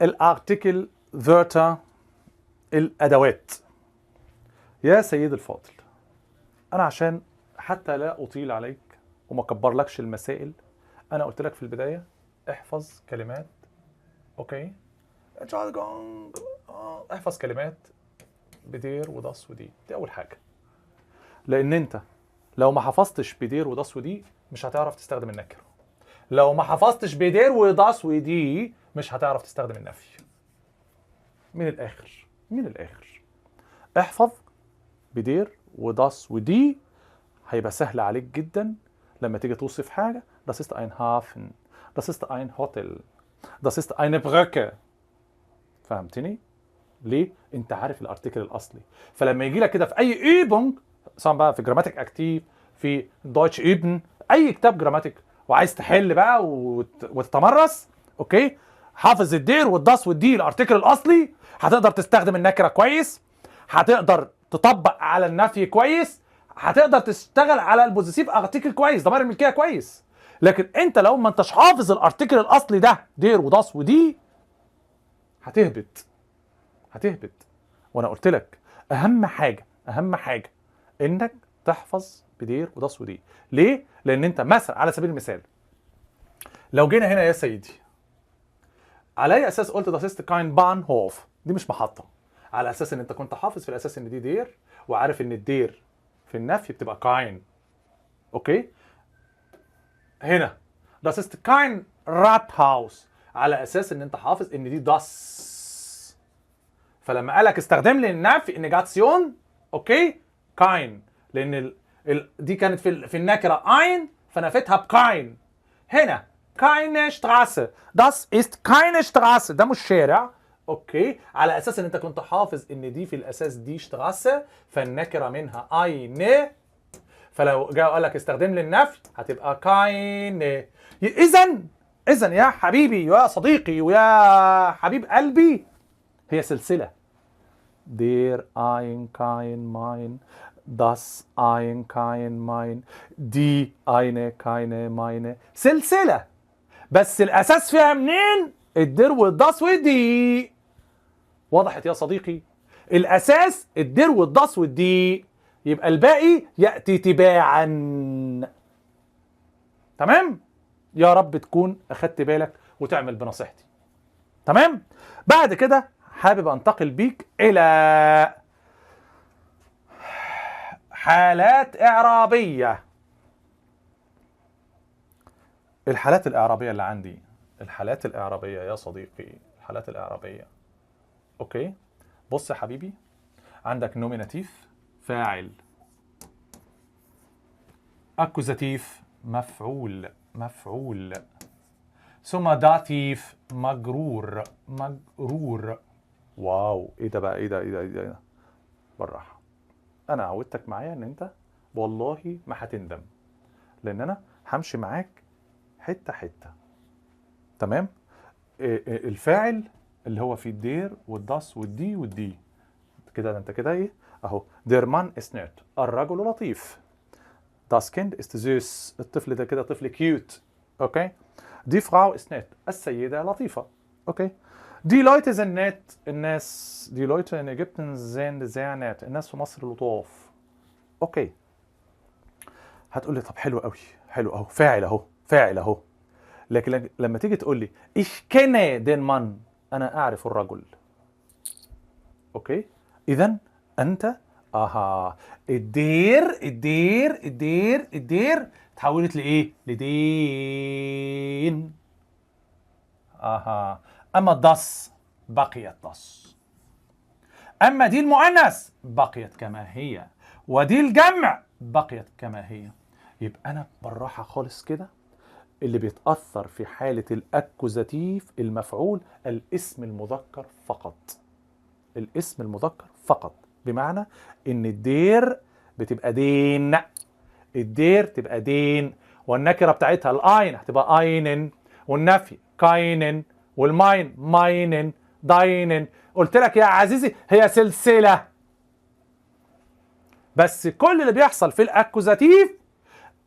ال Artikelwörter، الادوات. يا سيد الفاضل، انا عشان حتى لا اطيل عليك وما اكبرلكش المسائل، انا قلت لك في البداية احفظ كلمات، okay، احفظ كلمات ب der و das و die، دي اول حاجة، لان انت لو ما حفظتش ب der و das و die مش هتعرف تستخدم النكرة. لو ما حفظتش ب der و das و die مش هتعرف تستخدم النفي. من الاخر، من الاخر، احفظ ب der و das و die، هيبقى سهل عليك جدا لما تيجي توصف حاجه. Das ist ein Hafen، das ist ein Hotel، das ist eine Brücke. فهمتني؟ ليه؟ انت عارف ال Artikel الاصلي، فلما يجي لك كده في اي Übung، سواء بقى في Grammatik aktiv، في Deutsch üben، اي كتاب Grammatik، وعايز تحل بقى وتتمرس، okay، حافظ ال der وال das وال die، ال Artikel الاصلي، هتقدر تستخدم النكرة كويس، هتقدر تطبق على النفي كويس، هتقدر تشتغل على ال Possessivartikel كويس، ضمائر الملكية كويس. لكن انت لو ما انتش حافظ ال Artikel الاصلي ده، der و das و die، هتهبط هتهبط. وانا قلت لك اهم حاجه، اهم حاجة انك تحفظ ب der و das و die. ليه؟ لان انت مثلا على سبيل المثال لو جينا هنا يا سيدي، على اي اساس قلت das ist kein Bahnhof؟ دي مش محطه. على اساس ان انت كنت حافظ في الاساس ان دي der، وعارف ان ال der في النفي بتبقى kein. okay، هنا das ist kein Rathaus، على اساس ان انت حافظ ان دي das، فلما قالك استخدم لي النفي Negation، okay، kein، لان دي كانت في النكرة ein، فنفتها ب kein. هنا keine Straße، das ist keine Straße، ده مش شارع. okay، على اساس ان انت كنت حافظ ان دي في الاساس die Straße، فالنكره منها eine، فلو جاء قال لك استخدم لي النفي هتبقى keine. اذا يا حبيبي يا صديقي ويا حبيب قلبي، هي سلسله: der، ein، kein، mein، das، ein، kein، mein، die، eine، keine، meine. سلسلة، بس الأساس فيها منين؟ ال der وال das وال die. وضحت يا صديقي؟ الأساس ال der وال das وال die، يبقى الباقي يأتي تباعا. تمام؟ يا رب تكون أخدت بالك وتعمل بنصيحتي. تمام؟ بعد كده حابب انتقل بيك الى حالات اعرابيه. الحالات الاعرابية اللي عندي، الحالات الاعرابية يا صديقي، الحالات الاعرابيه. okay، بص يا حبيبي، عندك Nominativ فاعل، Akkusativ مفعول مفعول، ثم Dativ مجرور مجرور. واو، ايه ده بقى؟ ايه ده؟ ايه ده؟ ايه ده؟ إيه ده؟ بالراحه، انا عودتك معايا ان انت والله ما هتندم، لان انا همشي معاك حتة حته. تمام؟ إيه الفاعل اللي هو في ال der وال das وال die وال die كده، ده انت كده ايه اهو. der Mann ist nett، الرجل لطيف. das Kind ist süß، الطفل ده كده طفل cute. okay، die Frau ist nett، السيدة لطيفة. okay، die Leute sind nett، الناس، die Leute in Ägypten sind sehr nett، الناس في مصر لطاف. okay، هتقول لي طب حلو قوي، حلو اهو، فاعل اهو، فاعل اهو. لكن لما تيجي تقول لي ich kenne den Mann، انا اعرف الرجل. okay، اذا انت اها ال der ال der ال der ال der تحولت لايه؟ ل den. اها، اما das بقيت das، اما die المؤنث بقيت كما هي، و die الجمع بقيت كما هي. يبقى انا بالراحة خالص كده، اللي بيتاثر في حاله ال Akkusativ المفعول الاسم المذكر فقط، الاسم المذكر فقط، بمعنى ان ال der بتبقى den، ال der تبقى den، والنكرة بتاعتها ال ein هتبقى einen، والنفي keinen، وال mein meinen، deinen. قلت لك يا عزيزي هي سلسله، بس كل اللي بيحصل في ال Akkusativ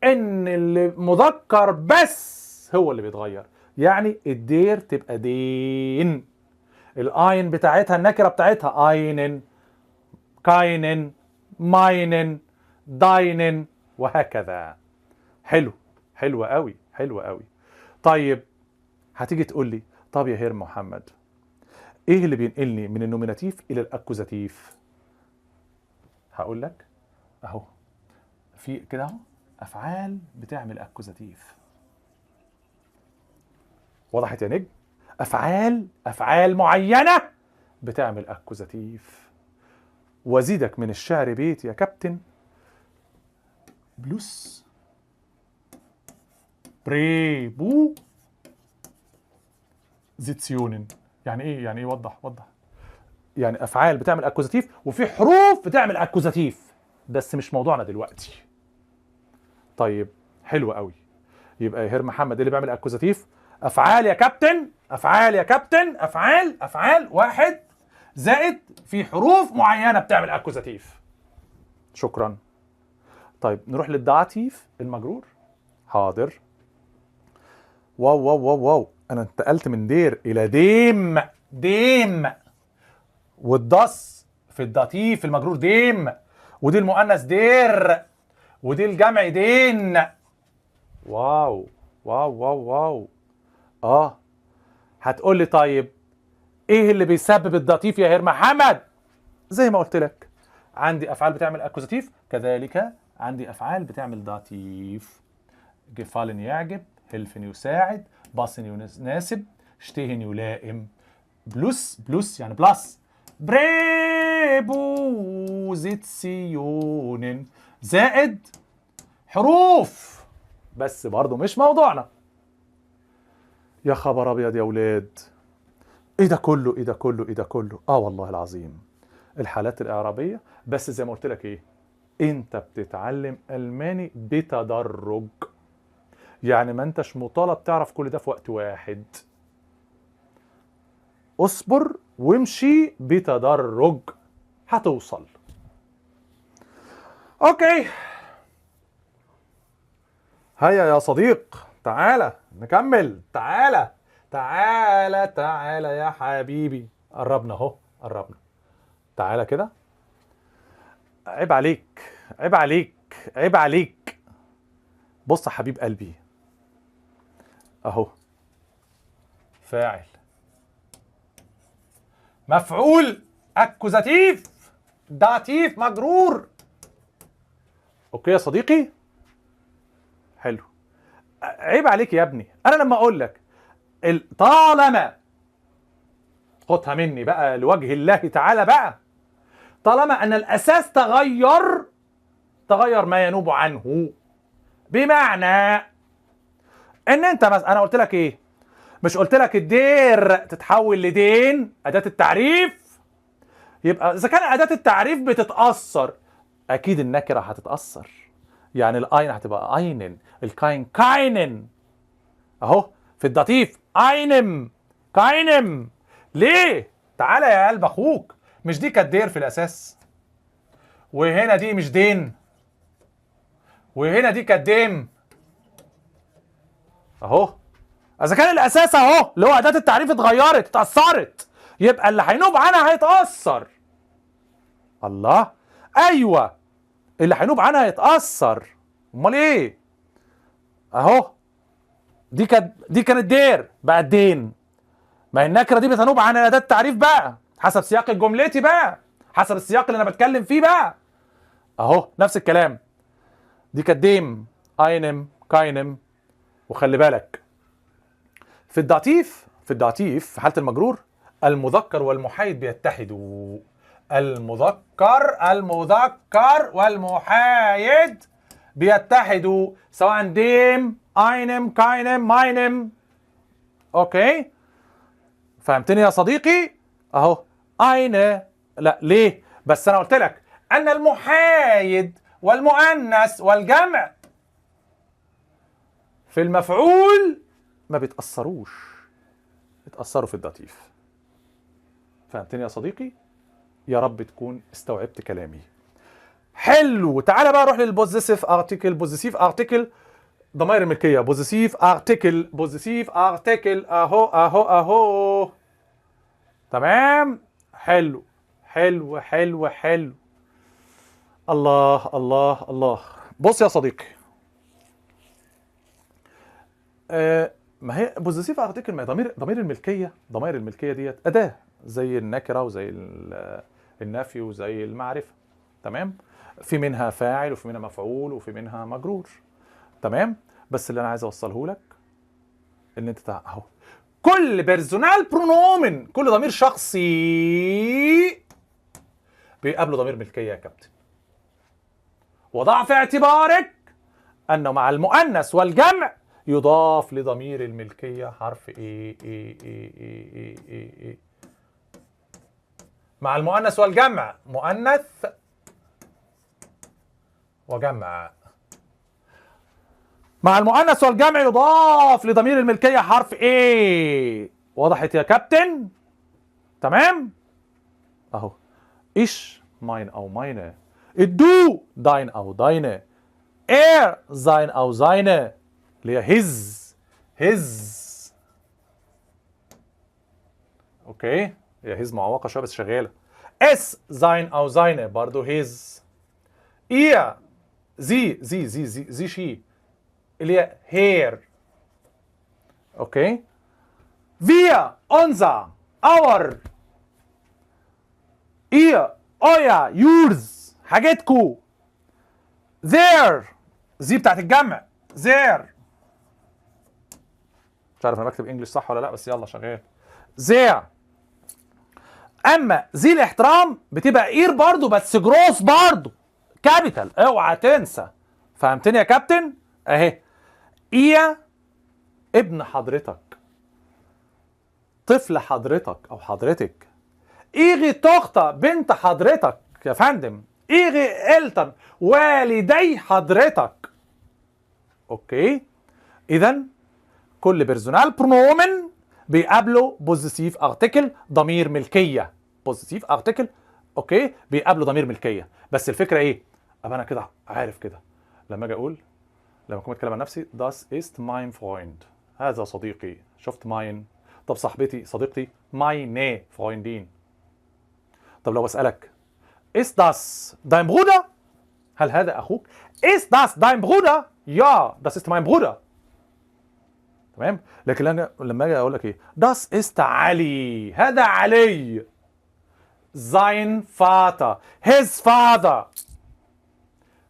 ان اللي مذكر بس هو اللي بيتغير، يعني ال der تبقى den. ال ein بتاعتها النكرة بتاعتها einen، keinen، meinen، deinen، وهكذا. حلو، حلو قوي، حلو قوي. طيب هتيجي تقول لي طب يا Herr محمد ايه اللي بينقلني من ال Nominativ الى ال Akkusativ؟ هقول لك اهو في كده اهو افعال بتعمل Akkusativ. وضحت يا نجم؟ افعال معينة بتعمل Akkusativ. وازيدك من الشعر بيت يا كابتن، plus Präpositionen. يعني ايه؟ يعني ايه؟ وضح وضح. يعني افعال بتعمل Akkusativ وفي حروف بتعمل Akkusativ، بس مش موضوعنا دلوقتي. طيب حلو قوي. يبقى يا Herr محمد اللي بيعمل Akkusativ افعال يا كابتن، افعال يا كابتن، افعال، افعال واحد زائد في حروف معينة بتعمل Akkusativ. شكرا. طيب نروح لل Dativ المجرور. حاضر. واو واو واو واو، انا انتقلت من der الى dem، dem، وال das في ال Dativ المجرور dem، ودي المؤنث der، ودي الجمع den. واو واو واو واو. هتقول لي طيب ايه اللي بيسبب ال Dativ يا Herr محمد؟ زي ما قلت لك عندي افعال بتعمل Akkusativ، كذلك عندي افعال بتعمل Dativ. gefallen يعجب، helfen يساعد، passen يناسب، stehen يلائم، plus plus يعني plus Präpositionen زائد حروف، بس برضو مش موضوعنا. يا خبر ابيض يا ولاد، ايه ده كله؟ ايه ده كله؟ ايه ده كله؟ والله العظيم الحالات الاعرابية. بس زي ما قلت لك ايه، انت بتتعلم الماني بتدرج، يعني ما انتش مطالب تعرف كل ده في وقت واحد. اصبر وامشي بتدرج هتوصل. okay، هيا يا صديق، تعالى نكمل. تعالى تعالى تعالى يا حبيبي، قربنا اهو، قربنا. تعالى كده. عيب عليك، عيب عليك، عيب عليك. بص يا حبيب قلبي اهو، فاعل مفعول Akkusativ Dativ مجرور. okay يا صديقي، حلو. عيب عليك يا ابني، انا لما اقول لك طالما، خدها مني بقى لوجه الله تعالى بقى، طالما ان الاساس تغير، تغير ما ينوب عنه. بمعنى ان انت مثلا، انا قلت لك ايه؟ مش قلت لك ال der تتحول ل den اداة التعريف؟ يبقى اذا كان اداة التعريف بتتأثر، اكيد النكرة هتتأثر. يعني ال ein هتبقى einen، ال kein keinen، اهو في ال Dativ einem keinem. ليه؟ تعالى يا قلب اخوك، مش دي كانت der في الاساس، وهنا دي مش den، وهنا دي كانت dem اهو. اذا كان الاساس اهو اللي هو اداه التعريف اتغيرت، اتاثرت، يبقى اللي هينوب عنها هيتاثر. الله، ايوه اللي هينوب عنها هيتاثر. امال ايه؟ اهو دي كانت der بقت den. ما هي النكرة دي بتنوب عن اداه التعريف بقى حسب سياق جملتي بقى، حسب السياق اللي انا بتكلم فيه بقى. اهو نفس الكلام، دي كانت dem، einem، keinem. وخلي بالك في ال Dativ، في ال Dativ في حاله المجرور المذكر والمحايد بيتحدوا. المذكر والمحايد بيتحدوا، سواء dem، einem، keinem، meinem. okay، فهمتني يا صديقي؟ اهو eine. لا ليه؟ بس انا قلت لك ان المحايد والمؤنث والجمع في المفعول ما بيتأثروش، بيتأثروا في ال Dativ. فهمتني يا صديقي؟ يا رب تكون استوعبت كلامي. حلو، تعالى بقى نروح لل Possessivartikel. Possessivartikel ضمائر الملكية. Possessivartikel، Possessivartikel اهو اهو اهو. تمام؟ حلو حلو حلو حلو. الله الله الله. بص يا صديقي، ما هي Possessivartikel، ما هي ضمير الملكيه، ضمائر الملكية ديت اداه زي النكرة وزي النفي وزي المعرفة. تمام؟ في منها فاعل وفي منها مفعول وفي منها مجرور. تمام؟ بس اللي انا عايز اوصله لك ان انت اهو كل Personalpronomen، كل ضمير شخصي بيقابله ضمير ملكية يا كابتن. وضع في اعتبارك انه مع المؤنث والجمع يضاف لضمير الملكية حرف اي اي اي اي اي اي اي. مع المؤنث والجمع، مؤنث وجمع. مع المؤنث والجمع يضاف لضمير الملكية حرف e. وضحت يا كابتن؟ تمام؟ اهو ich mein او meine، du dein او deine، er sein او seine اللي هي his، his. okay، هي his معوقه شوية بس شغالة. es sein او seine برضو his. ihr sie sie sie sie sie she اللي هي her. okay، wir unser our ihr euer yours حاجتكو، their sie بتاعت الجمع their. مش عارف انا بكتب English صح ولا لا، بس يلا شغال their. اما Sie الاحترام بتبقى Ihr برضو بس groß برضو capital، اوعى تنسى. فهمتني يا كابتن؟ اهي ihr ابن حضرتك، طفل حضرتك او حضرتك، ihre Tochter بنت حضرتك يا فندم، ihre Eltern والدي حضرتك. okay، اذا كل Personalpronomen بيقابله Possessivartikel ضمير ملكية، Possessivartikel okay بيقابله ضمير ملكية. بس الفكرة ايه؟ ابقى انا كده عارف كده لما اجي اقول، لما اكون بتكلم عن نفسي، das ist mein Freund، هذا صديقي. شفت mein؟ طب صاحبتي صديقتي meine Freundin. طب لو بسألك ist das dein Bruder؟ هل هذا أخوك؟ ist das dein Bruder؟ ja das ist mein Bruder. تمام؟ لكن انا لما اجي اقول لك ايه؟ das ist علي، هذا علي. sein Vater، his father.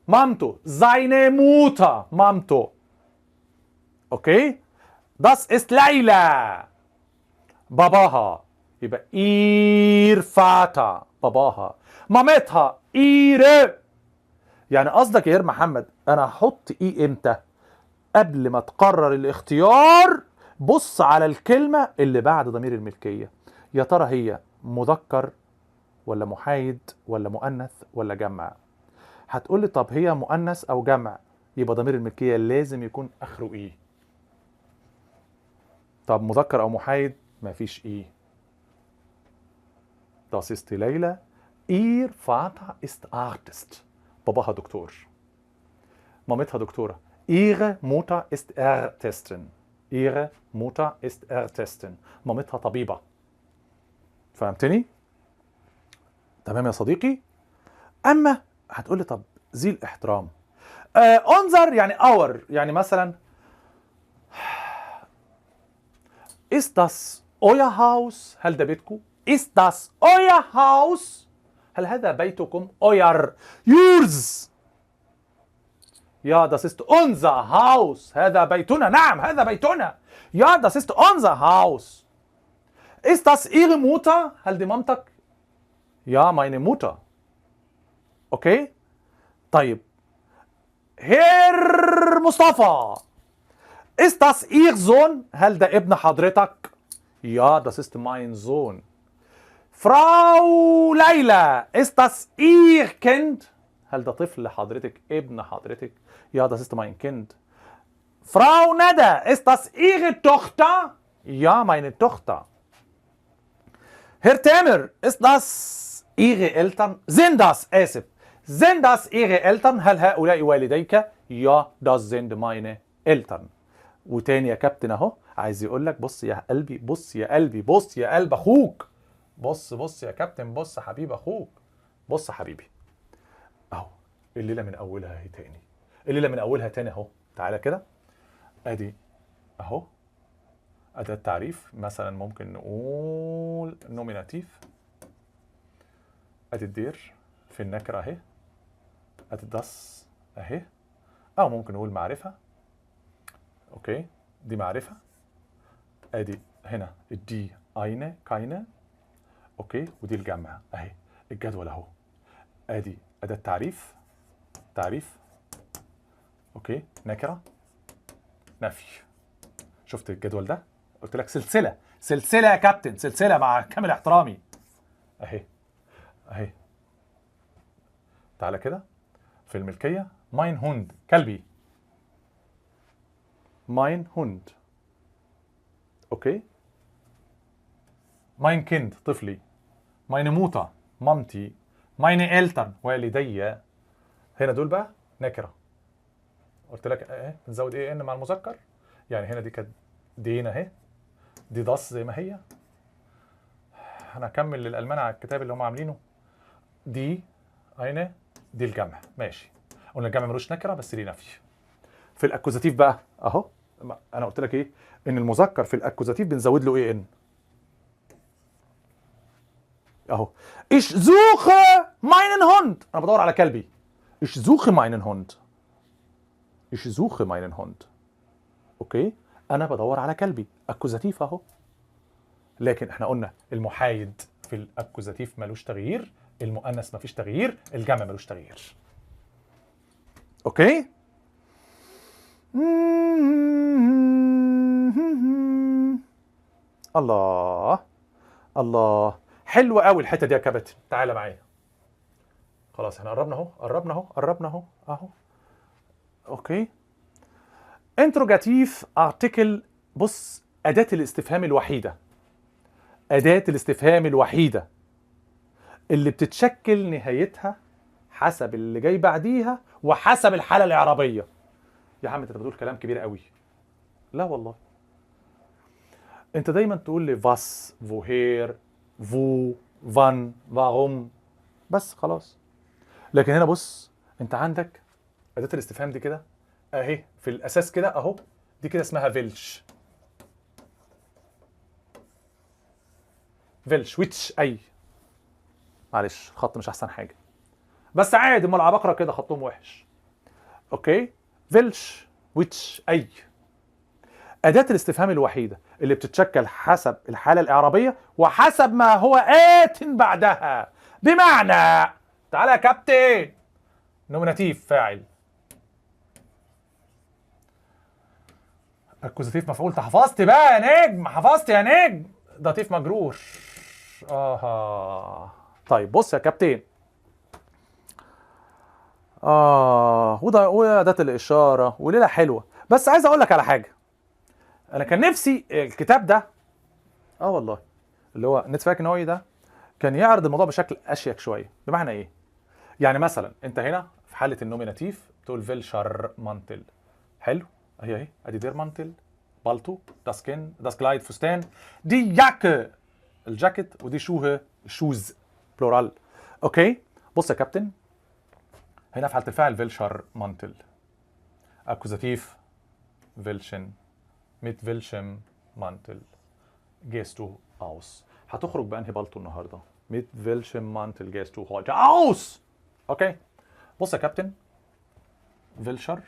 مامته seine Mutter، مامته. okay؟ das ist ليلى، باباها يبقى ihr Vater باباها، مامتها ihre. يعني قصدك يا محمد انا هحط e امتى؟ قبل ما تقرر الاختيار بص على الكلمة اللي بعد ضمير الملكية، يا ترى هي مذكر ولا محايد ولا مؤنث ولا جمع؟ هتقول لي طب هي مؤنث او جمع، يبقى ضمير الملكية لازم يكون اخره e. طب مذكر او محايد مفيش e. Das ist ليلى، ihr Vater ist Arzt، باباها دكتور، مامتها دكتورة. Ihre Mutter ist Ärztin، Ihre Mutter ist Ärztin، مامتها طبيبة. فهمتني؟ تمام يا صديقي؟ أما هتقولي طب Sie الاحترام، unser يعني our، يعني مثلا ist das euer Haus؟ هل ده بيتكم؟ ist das euer Haus؟ هل هذا بيتكم؟ euer yours. Ja, das ist unser Haus. هذا بيتنا. نعم هذا بيتنا. Ja, das ist unser Haus. Ist das Ihre Mutter؟ هل دي مامتك؟ Ja, meine Mutter. okay؟ طيب Herr مصطفى، Ist das Ihr Sohn؟ هل ده ابن حضرتك؟ Ja, das ist mein Sohn. Frau ليلى، ist das Ihr Kind؟ هل ده طفل حضرتك، ابن حضرتك؟ Ja, das ist mein Kind. Frau ندى، ist das Ihre Tochter؟ Ja, meine Tochter. Herr تامر، ist das Ihre Eltern؟ Sind das، آسف، sind das Ihre Eltern؟ هل هؤلاء والديك؟ Ja, das sind meine Eltern. وتاني يا كابتن اهو عايز يقول لك بص يا قلبي، بص يا قلبي، بص يا قلب اخوك، بص بص يا كابتن، بص حبيب اخوك، بص حبيبي اهو، الليلة من اولها اهي تاني، الليلة من اولها تاني اهو. تعالى كده، ادي اهو اداه تعريف، مثلا ممكن نقول Nominativ، ادي ال der في النكرة اهي، ادي ال das اهي، او ممكن نقول معرفة. okay دي معرفة، ادي هنا ال die eine keine، okay ودي الجمع اهي، الجدول اهو، ادي اداه تعريف، تعريف، okay نكره، نفي. شفت الجدول ده؟ قلت لك سلسلة، سلسلة يا كابتن، سلسلة مع كامل احترامي اهي اهي. تعالى كده في الملكية، mein Hund كلبي، mein Hund، okay mein Kind طفلي، meine Mutter مامتي، meine Eltern والدي. هنا دول بقى نكره، قلت لك ايه بنزود en مع المذكر، يعني هنا دي كانت den اهي، دي das زي ما هي. انا هكمل للالمان على الكتاب اللي هم عاملينه. die eine دي الجمع، ماشي قلنا الجمع ملوش نكره بس ليه نفي. في ال Akkusativ بقى اهو، انا قلت لك ايه؟ ان المذكر في ال Akkusativ بنزود له en اهو. Ich suche meinen Hund، انا بدور على كلبي. Ich suche meinen Hund، Ich suche meinen Hund، okay انا بدور على كلبي، Akkusativ اهو. لكن احنا قلنا المحايد في ال Akkusativ ملوش تغيير، المؤنث مفيش تغيير، الجمع ملوش تغيير. okay الله الله، حلوة قوي الحتة دي يا كابتن. تعالى معايا، خلاص احنا قربنا اهو، قربنا اهو، قربنا اهو اهو. okay Interrogativ Artikel، بص أداة الاستفهام الوحيدة، أداة الاستفهام الوحيدة اللي بتتشكل نهايتها حسب اللي جاي بعديها وحسب الحالة الإعرابية. يا عم انت بتقول كلام كبير قوي. لا والله، انت دايما تقول لي was، woher، wo، wann، warum، بس خلاص. لكن هنا بص، انت عندك أداة الاستفهام دي كده اهي في الأساس كده اهو، دي كده اسمها welch، welch which اي، معلش الخط مش احسن حاجة بس عادي، امال العباقرة كده خطهم وحش. okay welch which اي، أداة الاستفهام الوحيدة اللي بتتشكل حسب الحالة الإعرابية وحسب ما هو آت بعدها. بمعنى تعالى يا كابتن، Nominativ فاعل، Akkusativ مفعول. حفظت بقى يا نجم، حفظت يا نجم، Dativ مجرور. اها طيب بص يا كابتن، وده وأداة الإشارة وليلة حلوة. بس عايز أقول لك على حاجة، أنا كان نفسي الكتاب ده والله اللي هو Netzwerk neu ده كان يعرض الموضوع بشكل أشيك شوية. بمعنى إيه؟ يعني مثلا أنت هنا في حالة ال Nominativ تقول welcher Mantel، حلو اهي اهي، ادي der Mantel بالتو، das Kind، das Kleid فستان، die Jacke الجاكيت، ودي Schuhe shoes Plural. okay بص يا كابتن، هنا في حاله الفاعل welcher Mantel، Akkusativ welchen، mit welchem Mantel gehst du aus. هتخرج بانهي بالتو النهارده؟ mit welchem Mantel gehst du heute aus. okay بص يا كابتن، welcher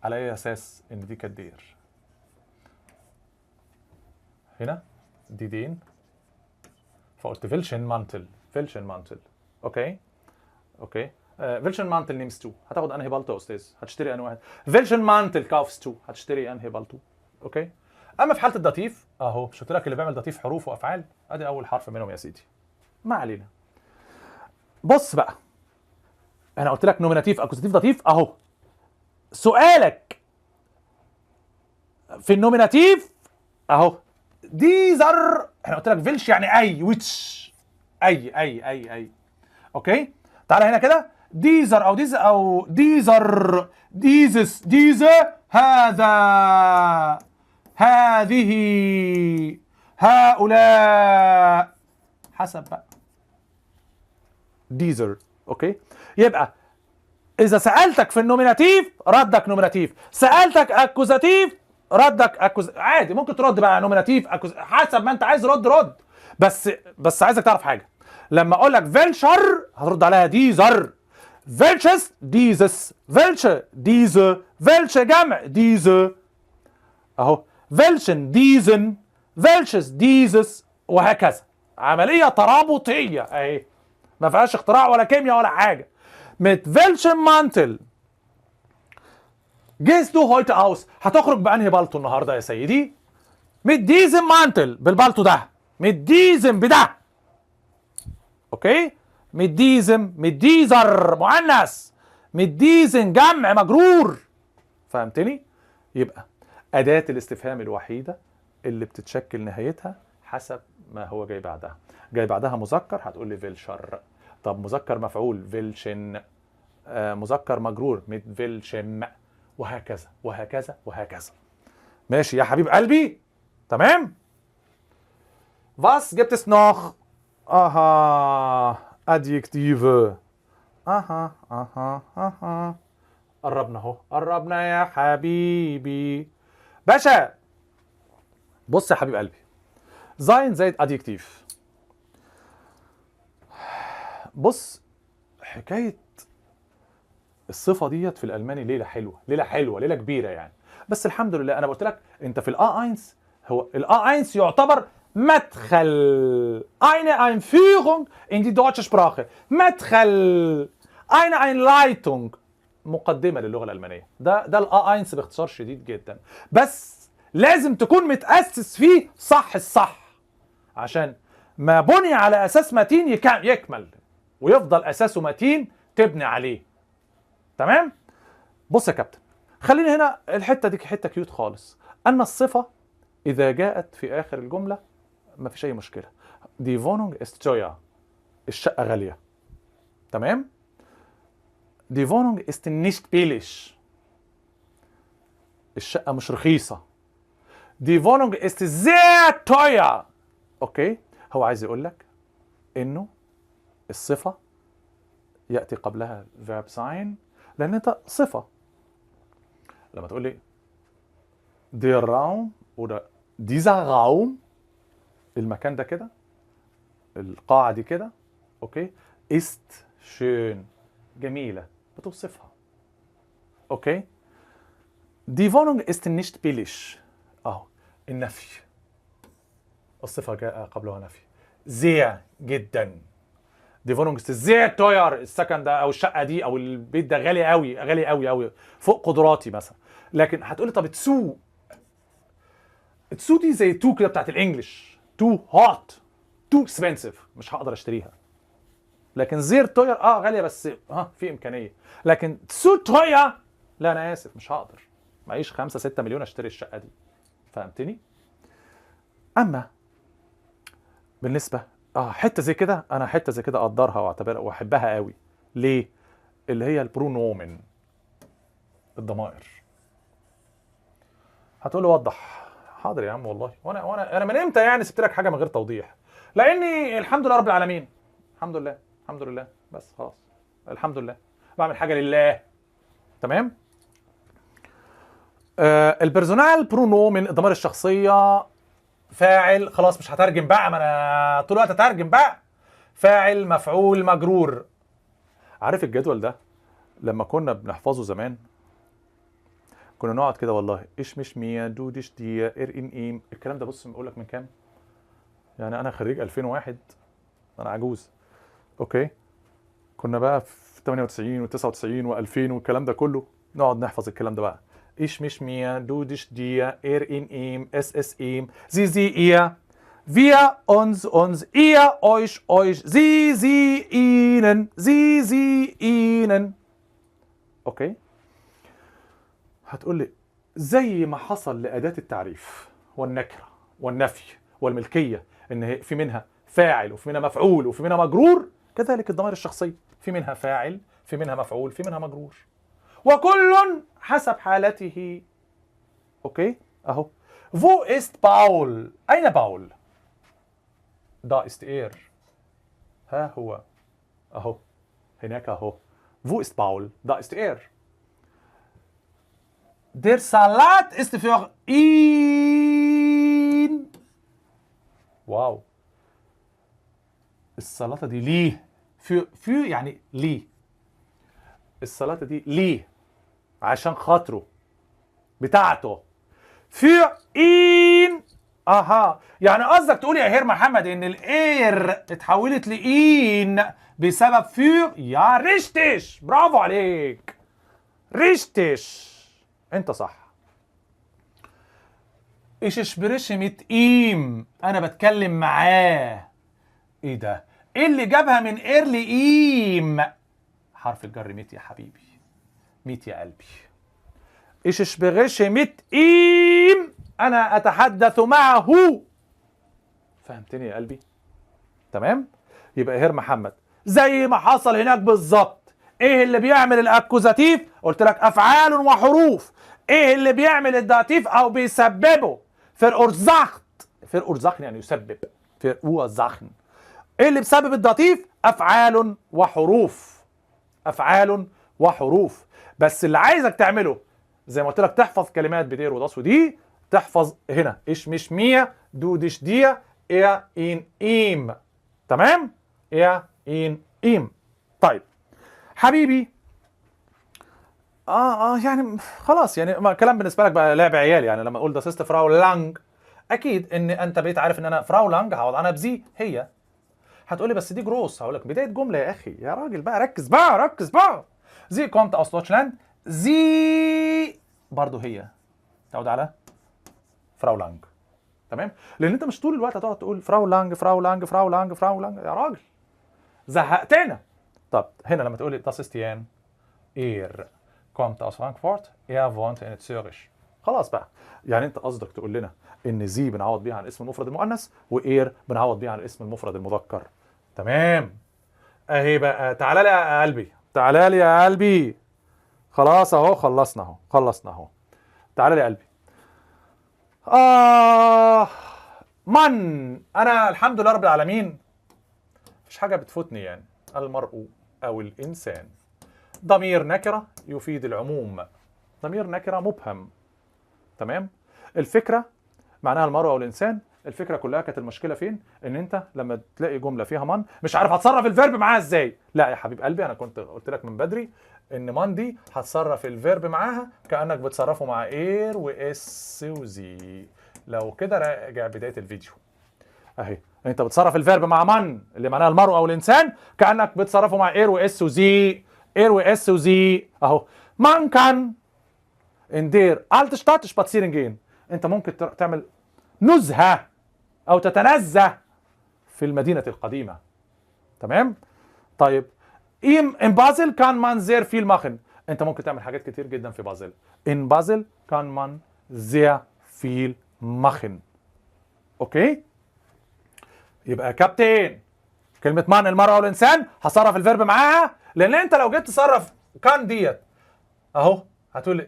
على اي اساس ان دي كانت der؟ هنا دي den، فقلت welchen Mantel، welchen Mantel. okay okay welchen Mantel nimmst du، هتاخد انهي بالتو يا استاذ؟ هتشتري انهي واحد؟ welchen Mantel kaufst du، هتشتري انهي بالتو؟ okay اما في حاله ال Dativ اهو، مش قلت لك اللي بيعمل Dativ حروف وافعال؟ ادي اول حرف منهم يا سيدي. ما علينا. بص بقى، انا قلت لك Nominativ Akkusativ Dativ اهو. سؤالك في ال Nominativ اهو، dieser، احنا قلت لك welch يعني اي، which اي اي اي اي. okay تعالى هنا كده، dieser او diese او dieser، dieses، diese، هذا، هذه، هؤلاء، حسب بقى dieser. okay، يبقى اذا سالتك في ال Nominativ ردك Nominativ، سالتك Akkusativ ردك عادي، ممكن ترد بقى Nominativ حسب ما انت عايز، رد رد. بس عايزك تعرف حاجه، لما اقول لك welcher هترد عليها dieser، welches dieses، welche diese، welche جمع diese، اهو welchen diesen، welches dieses، وهكذا. عملية ترابطيه اهي، ما فيهاش اختراع ولا كيمياء ولا حاجه. Mit welchem Mantel gehst du heute aus؟ هتخرج بأنهي بالطو النهارده يا سيدي؟ Mit diesem Mantel، بالبالطو ده، mit diesem بده. okay؟ Mit diesem، mit dieser مؤنث، mit diesen جمع مجرور. فهمتني؟ يبقى أداة الاستفهام الوحيدة اللي بتتشكل نهايتها حسب ما هو جاي بعدها. جاي بعدها مذكر هتقول لي welcher. طب مذكر مفعول welchen، مذكر مجرور mit welchem، وهكذا وهكذا وهكذا. ماشي يا حبيب قلبي؟ تمام؟ Was gibt es noch؟ اها، Adjektive. اها اها اها، قربنا اهو، قربنا يا حبيبي باشا. بص يا حبيب قلبي، sein زائد Adjektiv. بص، حكاية الصفة ديت في الألماني ليلة حلوة، ليلة حلوة، ليلة كبيرة يعني. بس الحمد لله أنا قلت لك أنت في ال A1، هو ال A1 يعتبر مدخل، eine Einführung in die deutsche Sprache، مدخل، eine Einleitung، مقدمة للغة الألمانية. ده ال A1 باختصار شديد جدا، بس لازم تكون متأسس فيه صح الصح، عشان ما بني على أساس متين يكمل ويفضل أساسه متين تبني عليه. تمام؟ بص يا كابتن، خلينا هنا الحتة دي حتة cute خالص، أن الصفة إذا جاءت في آخر الجملة ما فيش أي مشكلة. Die Wohnung ist teuer، الشقة غالية. تمام؟ Die Wohnung ist nicht billig، الشقة مش رخيصة. Die Wohnung ist sehr teuer. okay؟ هو عايز يقول لك انه الصفة يأتي قبلها Verb sein، لأن انت صفة. لما تقول لي der Raum oder dieser Raum، المكان ده كده، القاعة دي كده، okay، ist schön، جميلة، بتوصفها. okay؟ Die Wohnung ist nicht billig. اهو النفي، الصفة جاء قبلها نفي. sehr جدا. Die Wohnung ist sehr teuer، السكن ده او الشقة دي او البيت ده غالي قوي، غالي قوي قوي، فوق قدراتي مثلا. لكن هتقولي طب zu، zu دي زي too كده بتاعت ال English، too hot، too expensive، مش هقدر اشتريها. لكن sehr teuer غالية بس في امكانيه، لكن zu teuer لا انا اسف مش هقدر، معيش 5 6 مليون اشتري الشقة دي. فهمتني؟ اما بالنسبة حتة زي كده، انا حتة زي كده اقدرها واعتبرها واحبها قوي. ليه؟ اللي هي ال Pronomen، الضمائر. هتقول لي وضح. حاضر يا عم والله، وانا انا من امتى يعني سبت لك حاجة من غير توضيح؟ لاني الحمد لله رب العالمين، الحمد لله، الحمد لله، بس خلاص، الحمد لله بعمل حاجة لله. تمام؟ ال Personalpronomen، الضمائر الشخصيه، فاعل، خلاص مش هترجم بقى، ما انا طول الوقت اترجم بقى. فاعل، مفعول، مجرور. عارف الجدول ده لما كنا بنحفظه زمان كنا نقعد كده والله ich mich mir du dich dir er ihn ihm، الكلام ده بص بقول لك من كام يعني، انا خريج 2001، انا عجوز. okay، كنا بقى في 98 و99 و2000 والكلام ده كله نقعد نحفظ الكلام ده بقى. Ich mich mir du dich dir er ihn ihm es es ihm sie sie ihr wir uns uns ihr euch euch sie sie ihnen sie sie ihnen. okay، هتقول لي زي ما حصل لأداة التعريف والنكرة والنفي والملكية، إن هي في منها فاعل وفي منها مفعول وفي منها مجرور، كذلك الضمائر الشخصية في منها فاعل، في منها مفعول، في منها مجرور، وكل حسب حالته. okay، اهو Wo ist Paul؟ اين باول؟ da ist er، ها هو، اهو هناك اهو. Wo ist Paul؟ Da ist er. Der Salat ist für ihn. واو، السلطة دي ليه؟ für يعني ليه؟ السلطة دي ليه؟ عشان خاطره، بتاعته. für ihn. اها، يعني قصدك تقول يا Herr محمد ان ال er اتحولت ل ihn بسبب für؟ ja richtig، برافو عليك، richtig، انت صح. Ich spreche mit ihm، انا بتكلم معاه. ايه ده؟ ايه اللي جابها من er ل ihm؟ حرف الجر mit يا حبيبي، mit يا قلبي. Ich spreche mit ihm، انا اتحدث معه. فهمتني يا قلبي؟ تمام. يبقى Herr محمد زي ما حصل هناك بالظبط. ايه اللي بيعمل ال Akkusativ؟ قلت لك افعال وحروف. ايه اللي بيعمل ال Dativ او بيسببه؟ verursacht. verursachen يعني يسبب، verursachen. ايه اللي بسبب ال Dativ؟ افعال وحروف، افعال وحروف. بس اللي عايزك تعمله زي ما قلت لك، تحفظ كلمات ب der و das و die. تحفظ هنا ich mich mir du dich dir er ihn ihm. تمام، er ihn ihm. طيب حبيبي، يعني خلاص، يعني ما كلام بالنسبة لك بقى لعب عيال. يعني لما اقول das ist Frau Lang، اكيد ان انت بقيت عارف ان انا Frau Lang هعوض عنها ب sie، هي. هتقولي بس دي groß، هقول لك بداية جملة يا اخي، يا راجل بقى ركز بقى، ركز بقى. Sie kommt aus Deutschland، sie برضه هي تعود على Frau Lang. تمام، لان انت مش طول الوقت هتقعد تقول Frau Lang Frau Lang Frau Lang Frau Lang، يا راجل زهقتنا. طب هنا لما تقولي das ist Jan، er kommt aus Frankfurt، er wohnt in Zürich، خلاص بقى. يعني انت قصدك تقول لنا ان sie بنعوض بيها عن الاسم المفرد المؤنث و er بنعوض بيها عن الاسم المفرد المذكر. تمام، اهي بقى. تعالى لي يا قلبي، تعالى لي يا قلبي. خلاص اهو، خلصنا اهو، خلصنا اهو. تعالى لي يا قلبي. Man، انا الحمد لله رب العالمين مفيش حاجة بتفوتني. يعني المرء او الانسان، ضمير نكره يفيد العموم، ضمير نكره مبهم. تمام، الفكرة معناها المرء او الانسان. الفكرة كلها كانت المشكلة فين؟ ان انت لما تلاقي جملة فيها man مش عارف هتصرف ال Verb معاها ازاي. لا يا حبيب قلبي، انا كنت قلت لك من بدري ان man دي هتصرف ال Verb معاها كانك بتصرفه مع er و es و sie. لو كده راجع بداية الفيديو اهي، انت بتصرف ال Verb مع man اللي معناها المرء او الانسان كانك بتصرفه مع er و es و sie، er و es و sie اهو. Man kann in der Altstadt spazieren gehen، انت ممكن تعمل نزهه او تتنزه في المدينة القديمه. تمام. طيب in Basel kann man sehr viel machen، انت ممكن تعمل حاجات كتير جدا في بازل. In Basel kann man sehr viel machen. okay، يبقى كابتن كلمة man المرء او الانسان هصرف ال Verb معاها، لان انت لو جيت تصرف kann ديت اهو هتقول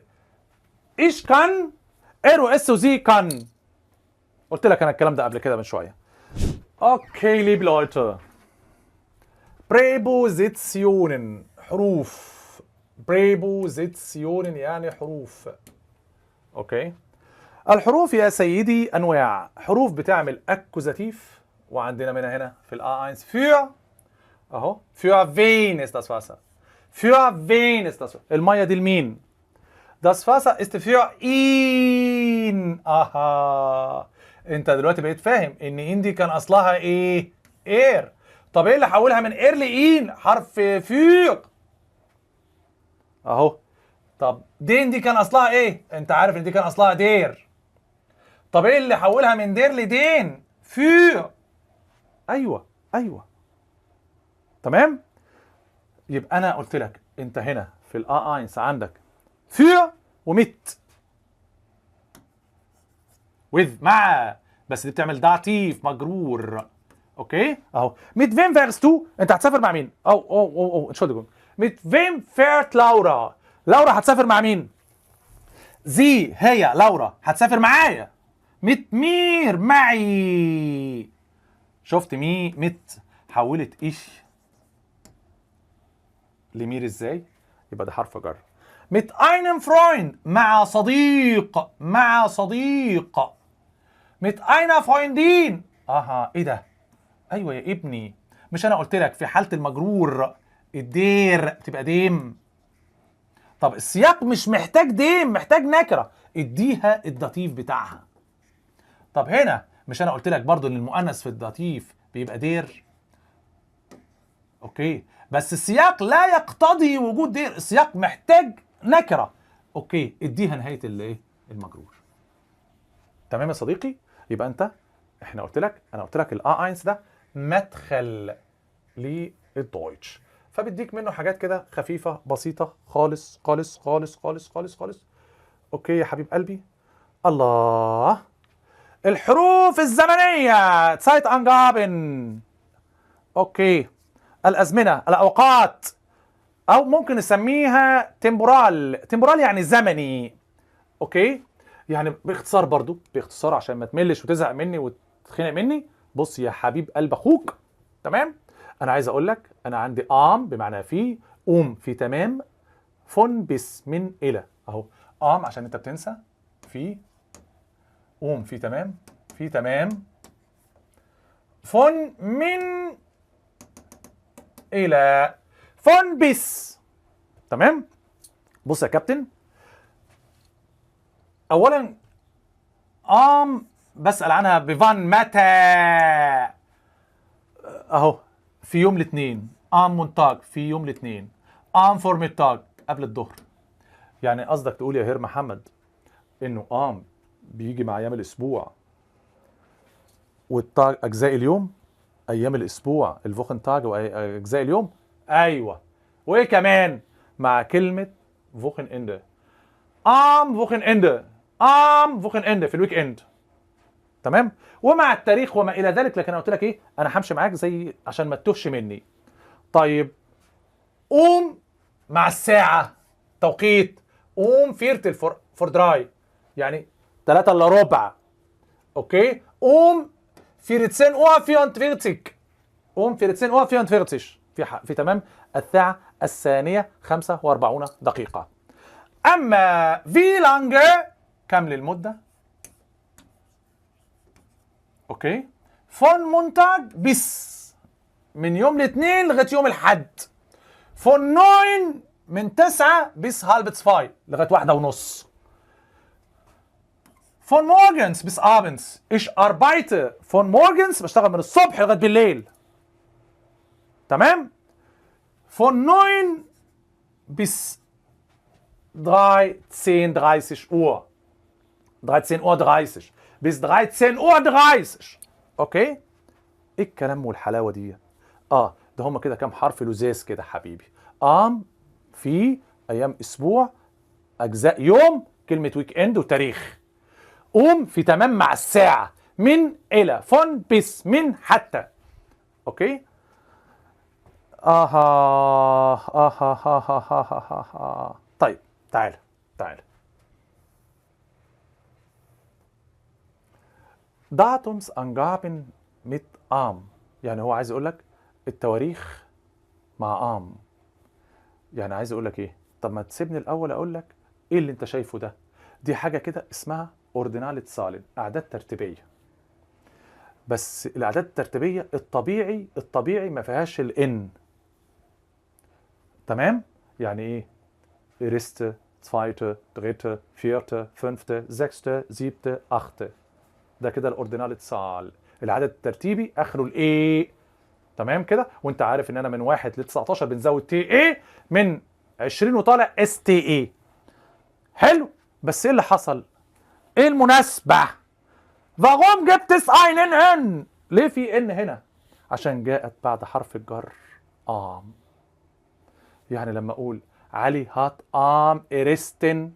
ich kann er و es و sie kann. قلت لك انا الكلام ده قبل كده من شوية. okay liebe Leute، Präpositionen حروف، Präpositionen يعني حروف. okay، الحروف يا سيدي انواع. حروف بتعمل Akkusativ، وعندنا منها هنا في ال A1 für اهو. Für wen ist das Wasser؟ Für wen ist das؟ المية دي لمين؟ Das Wasser ist für ihn. اها، انت دلوقتي بقيت فاهم ان ihn دي كان اصلها ايه؟ er. طب ايه اللي حولها من er ل ihn؟ حرف für اهو. طب den دي كان اصلها ايه؟ انت عارف ان دي كان اصلها der. طب ايه اللي حولها من der ل den؟ für. ايوه ايوه، تمام. يبقى انا قلت لك انت هنا في ال A1 عندك für و mit، with مع، بس دي بتعمل Dativ مجرور. okay اهو. Mit wem fährst du؟ انت هتسافر مع مين؟ او او او او Entschuldigung، mit wem fährt Laura؟ لورا هتسافر مع مين؟ sie هي، لورا هتسافر معايا. Mit mir معي. شفت مي mit حولت ich ل mir ازاي؟ يبقى ده حرف جر. mit einem Freund مع صديق، مع صديق. mit einer Freundin. اها ايه ده؟ ايوه يا ابني، مش انا قلت لك في حالة المجرور ال der تبقى dem؟ طب السياق مش محتاج dem، محتاج نكرة، اديها ال Dativ بتاعها. طب هنا مش انا قلت لك برضو ان المؤنث في ال Dativ بيبقى der؟ okay، بس السياق لا يقتضي وجود der، السياق محتاج نكرة. okay، اديها نهاية الايه؟ المجرور. تمام يا صديقي؟ يبقى انت احنا قلت لك، انا قلت لك ال A1 ده مدخل لل Deutsch، فبيديك منه حاجات كده خفيفة بسيطة خالص خالص خالص خالص خالص خالص. okay يا حبيب قلبي. الله، الحروف الزمنية Zeitangaben. okay، الازمنة، الاوقات، او ممكن نسميها temporal. temporal يعني زمني. okay، يعني باختصار برضو، باختصار عشان ما تملش وتزهق مني وتتخنق مني، بص يا حبيب قلب اخوك، تمام؟ انا عايز اقول لك انا عندي am بمعنى في، um في تمام، von bis من الى. اهو am عشان انت بتنسى، في، um في تمام، في تمام، von من الى، von bis. تمام؟ بص يا كابتن، اولا am بسأل عنها ب wann متى، اهو في يوم الاثنين، am Montag في يوم الاثنين، am Vormittag قبل الظهر. يعني قصدك تقول يا Herr محمد انه am بيجي مع ايام الاسبوع وال Tag اجزاء اليوم، ايام الاسبوع ال Wochentag واجزاء اليوم؟ ايوه، وايه كمان؟ مع كلمة Wochenende، am Wochenende، am Wochenende في ال weekend. تمام؟ ومع التاريخ وما الى ذلك. لكن انا قلت لك ايه، انا همشي معاك زي عشان ما تتوهش مني. طيب um مع الساعة، توقيت، um Viertel vor drei يعني 3 الا ربع. okay، um 14 Uhr 44، um 14 Uhr 44 في تمام الساعة 2:45. اما wie lange كم للمدة؟ okay، von Montag bis من يوم الاثنين لغاية يوم الحد، von 9 من 9 bis halb zwei لغاية 1:30، von morgens bis abends، ich arbeite von morgens بشتغل من الصبح لغاية بالليل. تمام؟ von 9 bis 13:30 Uhr، 13 Uhr 30 bis 13 Uhr 30. okay، ايه الكلام والحلاوه دي؟ ده هما كده كام حرف لزاز كده حبيبي. am في ايام اسبوع، اجزاء يوم، كلمة weekend وتاريخ. um في تمام مع الساعه، من الى، von bis من حتى. okay، اها اها ها ها ها ها ها. طيب تعال تعال، Datumsangaben mit am، يعني هو عايز يقول لك التواريخ مع am. يعني عايز يقول لك ايه؟ طب ما تسيبني الاول اقول لك ايه اللي انت شايفه ده. دي حاجة كده اسمها ordinale Zahlen، اعداد ترتيبيه. بس الاعداد الترتيبية الطبيعي، الطبيعي ما فيهاش ال n. تمام؟ يعني ايه؟ erste، zweite، dritte، vierte، fünfte، sechste، siebte، achte. ده كده ال ordinale Zahl، العدد الترتيبي اخره ال e. تمام كده؟ وانت عارف ان انا من 1 ل 19 بنزود t e، من 20 وطالع s t e. حلو، بس ايه اللي حصل؟ ايه المناسبة؟ Warum gibt es einen N؟ ليه في n هنا؟ عشان جاءت بعد حرف الجر am. يعني لما اقول علي hat am ersten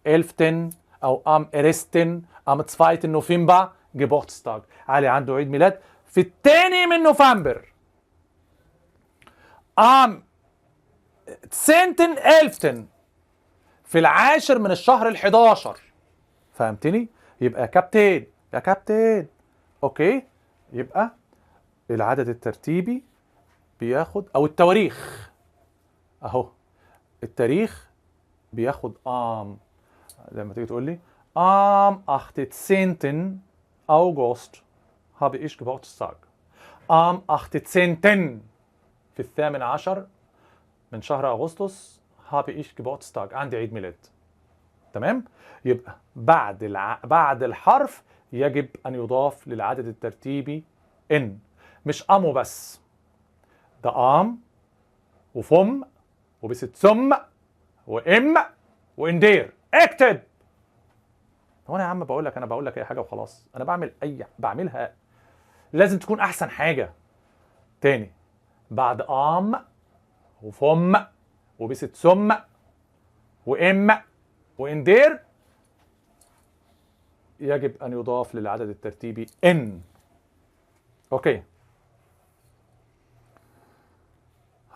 elften او am ersten am zweiten November Geburtstag، علي عنده عيد ميلاد في الثاني من نوفمبر. am zehnten elften في العاشر من الشهر الحداشر. فهمتني؟ يبقى يا كابتن، يا كابتن، okay، يبقى العدد الترتيبي بياخد، او التواريخ اهو، التاريخ بياخد am. لما تيجي تقول لي am 18. August habe ich Geburtstag. am 18. في 18 من شهر أغسطس habe ich Geburtstag، عندي عيد ميلاد. تمام؟ يبقى بعد الحرف يجب أن يضاف للعدد الترتيبي n، مش am وبس، ده am و vom و bis zum و im و in der. اكتب. هو انا يا عم بقول لك، انا بقول لك اي حاجة وخلاص، انا بعمل اي بعملها لازم تكون احسن حاجة. تاني، بعد am و vom و bis zum و im و in der يجب ان يضاف للعدد الترتيبي n. okay.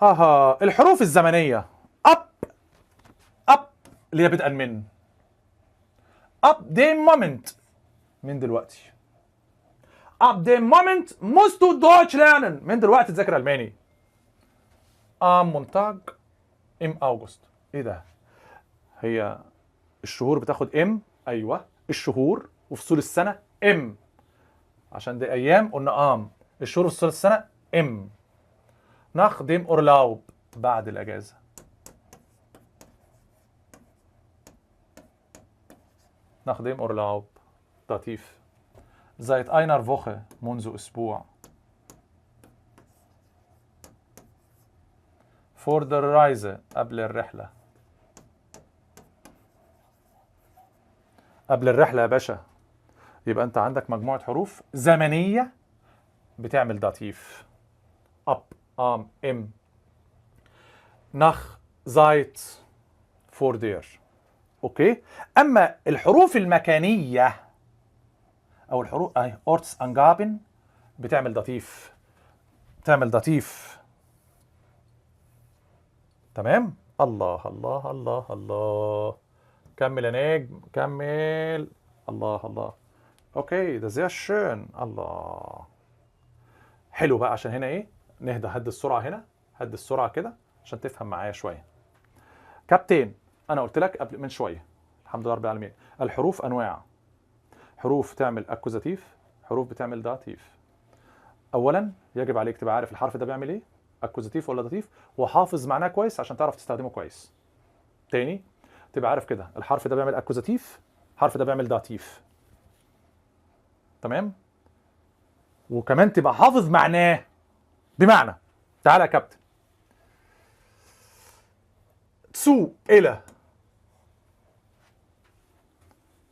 ها الحروف الزمنية ab، ab اللي هي بدءا من، ab dem Moment من دلوقتي، ab dem Moment musst du Deutsch lernen، من دلوقتي تذاكر الماني. am Montag im August. ايه ده؟ هي الشهور بتاخد im؟ ايوه الشهور وفصول السنة im، عشان دي ايام قلنا am، الشهور وفصول السنة im. nach dem Urlaub بعد الاجازة. nach dem Urlaub Dativ. seit einer Woche منذ أسبوع. vor der Reise قبل الرحلة. قبل الرحلة يا باشا. يبقى أنت عندك مجموعة حروف زمنية بتعمل Dativ. ab، am، im، nach، seit، vor der. okay. اما الحروف المكانية او الحروف اهي Ortsangaben بتعمل Dativ، بتعمل Dativ. تمام. الله الله الله الله، كمل يا نجم، كمل. الله الله، okay، ده sehr schön. الله، حلو بقى. عشان هنا ايه، نهدى، هد السرعة هنا، هد السرعة كده عشان تفهم معايا شوية. كابتن، انا قلت لك قبل من شوية، الحمد لله رب العالمين، الحروف انواع. حروف تعمل Akkusativ، حروف بتعمل Dativ. اولا يجب عليك تبقى عارف الحرف ده بيعمل ايه، Akkusativ ولا Dativ، وحافظ معناه كويس عشان تعرف تستخدمه كويس. تاني تبقى عارف كده الحرف ده بيعمل Akkusativ، الحرف ده بيعمل Dativ. تمام؟ وكمان تبقى حافظ معناه. بمعنى تعالى يا كابتن، zu الى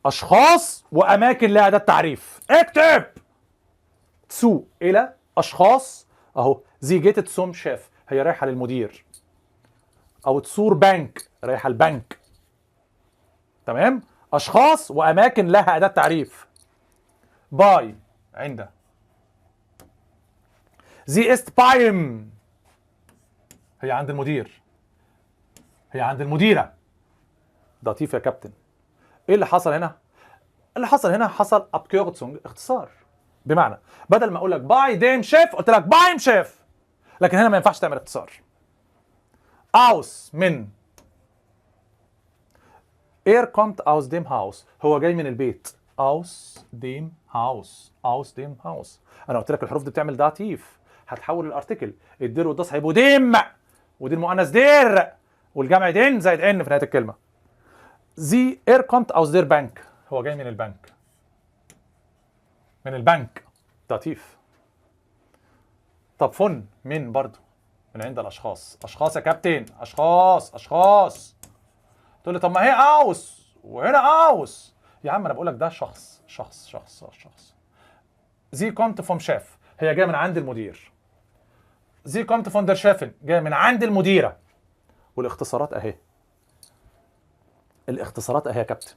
اشخاص واماكن لها اداه تعريف. اكتب zu الى اشخاص اهو، sie geht zum Chef هي رايحة للمدير، او zur Bank رايحة البنك. تمام؟ اشخاص واماكن لها اداه تعريف. bei عند، sie ist beim هي عند المدير، هي عند المديرة. Dativ يا كابتن. ايه اللي حصل هنا؟ اللي حصل هنا حصل Abkürzung، اختصار. بمعنى بدل ما اقول لك bei dem Chef قلت لك beim Chef، لكن هنا ما ينفعش تعمل اختصار. aus من، er kommt aus dem Haus هو جاي من البيت. aus dem Haus، aus dem Haus. انا قلت لك الحروف دي بتعمل Dativ، هتحول ال Artikel، ال der وال das هيبقوا dem، ودي المؤنث der، والجمع den زائد n في نهاية الكلمة. sie er kommt aus der Bank هو جاي من البنك، من البنك. Dativ. طب von من برضو، من عند الاشخاص. اشخاص يا كابتن، اشخاص اشخاص. تقول لي طب ما هي aus وهنا aus. يا عم انا بقول لك ده شخص شخص شخص شخص. sie kommt vom Chef هي جاية من عند المدير. sie kommt von der Chefin جاية من عند المديرة. والاختصارات اهي، الاختصارات اهي يا كابتن.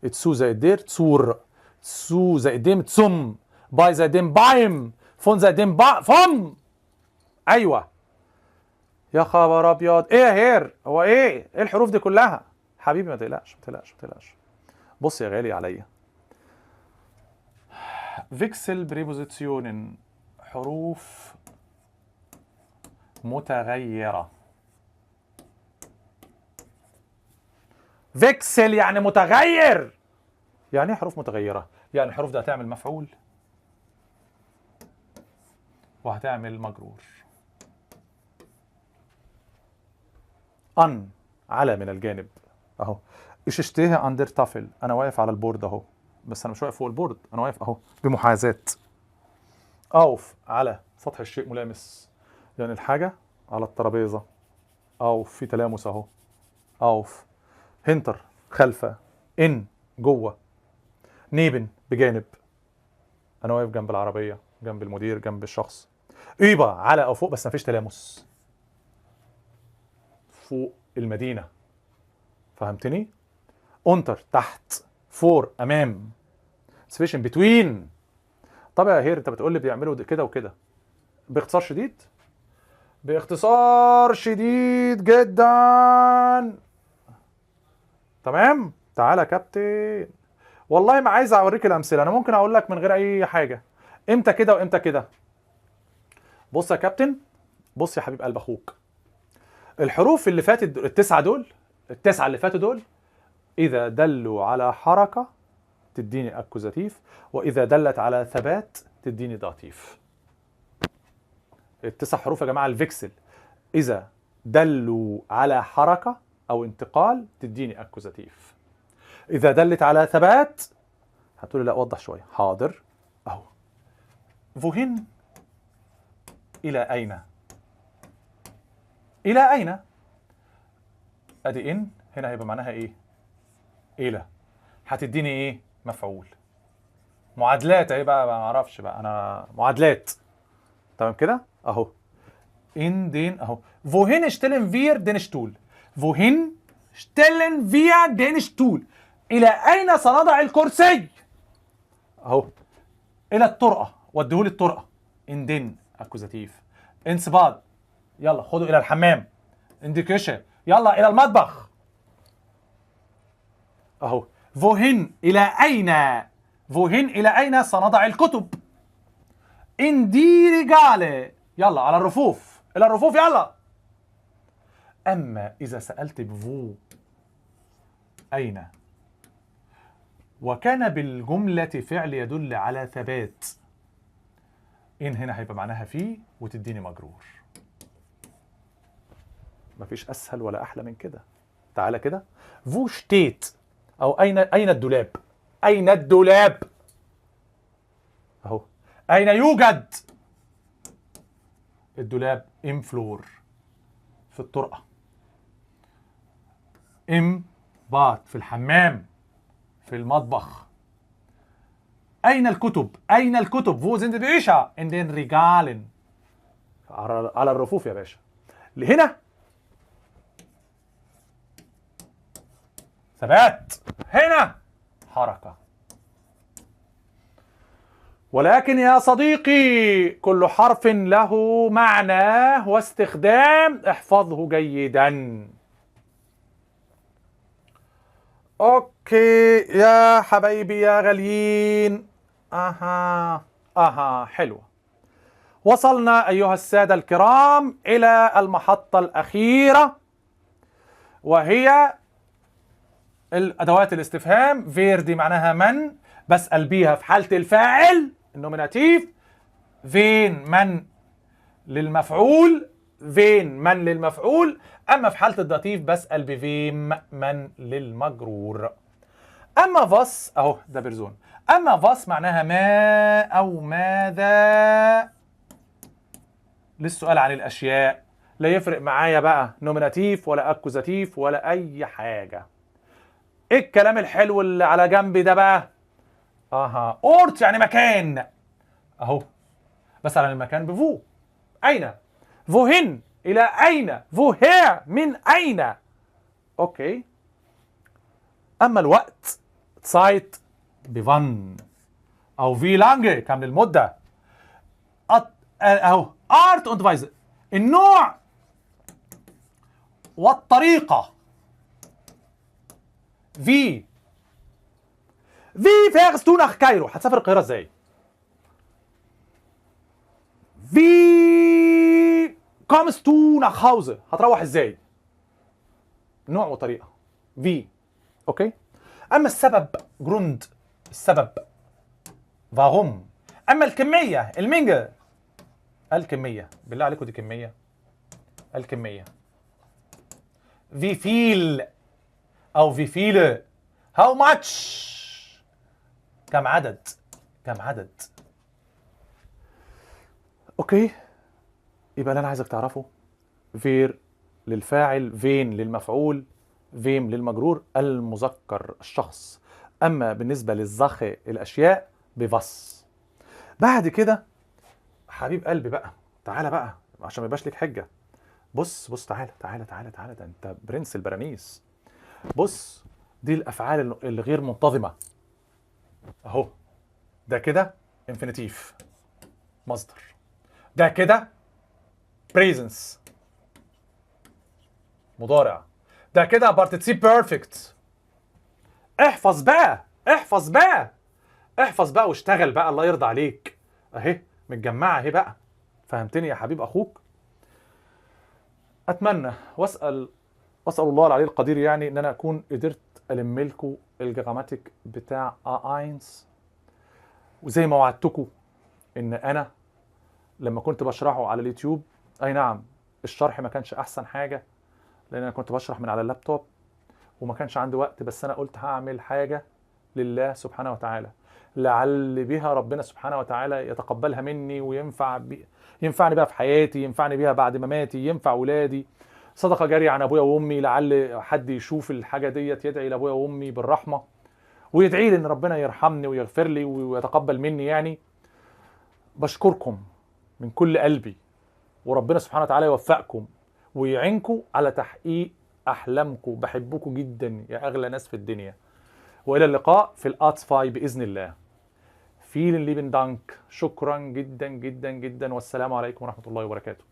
zu زائد der zur، zu زائد dem zum، bei زائد dem beim، von زائد dem با vom. ايوه يا خبر ابيض، ايه يا Herr؟ هو ايه؟ ايه الحروف دي كلها؟ حبيبي ما تقلقش ما تقلقش ما تقلقش. بص يا غالي عليا، Wechselpräpositionen حروف متغيرة. Wechsel يعني متغير. يعني ايه حروف متغيرة؟ يعني الحروف ده هتعمل مفعول وهتعمل مجرور. an على من الجانب اهو. Ich stehe an der Tafel، انا واقف على ال board اهو، بس انا مش واقف فوق ال board، انا واقف اهو بمحاذاة. auf على سطح الشيء ملامس، يعني الحاجة على الترابيزة. auf في تلامس اهو. auf hinter خلف، in جوه، neben بجانب، انا واقف جنب العربية، جنب المدير، جنب الشخص. über على او فوق بس مفيش تلامس، فوق المدينة، فهمتني؟ unter تحت، vor امام، zwischen between. طب يا Herr انت بتقول لي بيعملوا كده وكده. باختصار شديد، باختصار شديد جدا. تمام؟ تعالى يا كابتن، والله ما عايز اوريك الامثلة، انا ممكن اقول لك من غير اي حاجة امتى كده وامتى كده. بص يا كابتن، بص يا حبيب قلب اخوك، الحروف اللي فاتت التسعة دول، التسعة اللي فاتوا دول، اذا دلوا على حركة تديني Akkusativ، واذا دلت على ثبات تديني Dativ. التسع حروف يا جماعة ال Wechsel، اذا دلوا على حركة او انتقال تديني Akkusativ، اذا دلت على ثبات هتقولي لا وضح شوية. حاضر اهو. wohin الى اين، الى اين، ادي in هنا هيبقى معناها ايه؟ الى، هتديني ايه؟ مفعول. معادلات اهي بقى، ما اعرفش بقى انا معادلات. تمام كده اهو. in den اهو. wohin stellen wir den Stuhl، wohin stellen wir den Stuhl، الى اين سنضع الكرسي؟ اهو الى الطرقه، وديهولي الطرقه. in den Akkusativ. ins Bad، يلا خدوا الى الحمام. in die Küche، يلا الى المطبخ. اهو. wohin الى اين، wohin الى اين سنضع الكتب؟ in die Regale، يلا على الرفوف، الى الرفوف يلا. اما اذا سالت ب wo اين وكان بالجملة فعل يدل على ثبات، in هنا هيبقى معناها في وتديني مجرور. مفيش اسهل ولا احلى من كده. تعالى كده، wo steht او اين، اين الدولاب، اين الدولاب اهو، اين يوجد الدولاب؟ im Flur في الطرقه، im Bad في الحمام، في المطبخ. اين الكتب، اين الكتب؟ wo sind die Bücher؟ in den Regalen، على الرفوف يا باشا. لهنا ثبات، هنا حركة. ولكن يا صديقي كل حرف له معناه واستخدام، احفظه جيدا. okay يا حبايبي يا غاليين. اها اها حلوة. وصلنا ايها السادة الكرام الى المحطة الاخيرة، وهي الادوات الاستفهام. wer دي معناها من، بسأل بيها في حالة الفاعل ال Nominativ. wen من للمفعول، wen من للمفعول. اما في حالة ال Dativ بسأل ب wem من للمجرور. اما was اهو ده Person. اما was معناها ما او ماذا، للسؤال عن الاشياء. لا يفرق معايا بقى Nominativ ولا Akkusativ ولا اي حاجة. ايه الكلام الحلو اللي على جنب ده بقى؟ اها Ort يعني مكان اهو، بسأل عن المكان ب wo. اين؟ wohin الى اين؟ woher من اين؟ okay. اما الوقت Zeit ب wann او wie lange كم للمدة. اهو Art und Weise النوع والطريقة. wie wie fährst du nach Kairo، هتسافر القاهرة ازاي؟ Wie kommst du nach Hause؟ هتروح ازاي؟ نوع وطريقه، wie. okay. اما السبب Grund، السبب warum. اما الكمية ال Menge، الكميه، بالله عليكم دي كميه، الكمية wie viel او wie viele، how much، كم عدد، كم عدد. okay، يبقى اللي انا عايزك تعرفه wer للفاعل، wen للمفعول، wem للمجرور، المذكر الشخص. اما بالنسبة لل Sache الاشياء ب was. بعد كده حبيب قلبي بقى، تعالى بقى عشان ما يبقاش لك حجه. بص بص، تعالى تعالى تعالى تعالى، ده انت برنس البرانيس. بص، دي الافعال الغير منتظمة اهو. ده كده Infinitiv مصدر، ده كده Präsens مضارع، ده كده Partizip Perfekt. احفظ بقى، احفظ بقى، احفظ بقى واشتغل بقى، الله يرضى عليك. اهي متجمعه اهي بقى، فهمتني يا حبيب اخوك؟ اتمنى واسال الله العلي القدير يعني ان انا اكون قدرت الم لكم ال Grammatik بتاع A1. وزي ما وعدتكم ان انا لما كنت بشرحه على اليوتيوب، اي نعم الشرح ما كانش احسن حاجة لان انا كنت بشرح من على اللابتوب وما كانش عندي وقت، بس انا قلت هعمل حاجة لله سبحانه وتعالى لعل بها ربنا سبحانه وتعالى يتقبلها مني ينفعني بيها في حياتي، ينفعني بيها بعد مماتي، ينفع ولادي، صدقه جارية عن ابويا وامي، لعل حد يشوف الحاجة ديت يدعي لابويا وامي بالرحمة ويدعي لي ان ربنا يرحمني ويغفر لي ويتقبل مني. يعني بشكركم من كل قلبي، وربنا سبحانه وتعالى يوفقكم ويعينكم على تحقيق احلامكم. بحبكم جدا يا اغلى ناس في الدنيا، والى اللقاء في ال A zwei باذن الله. vielen lieben Dank، شكرا جدا جدا جدا، والسلام عليكم ورحمة الله وبركاته.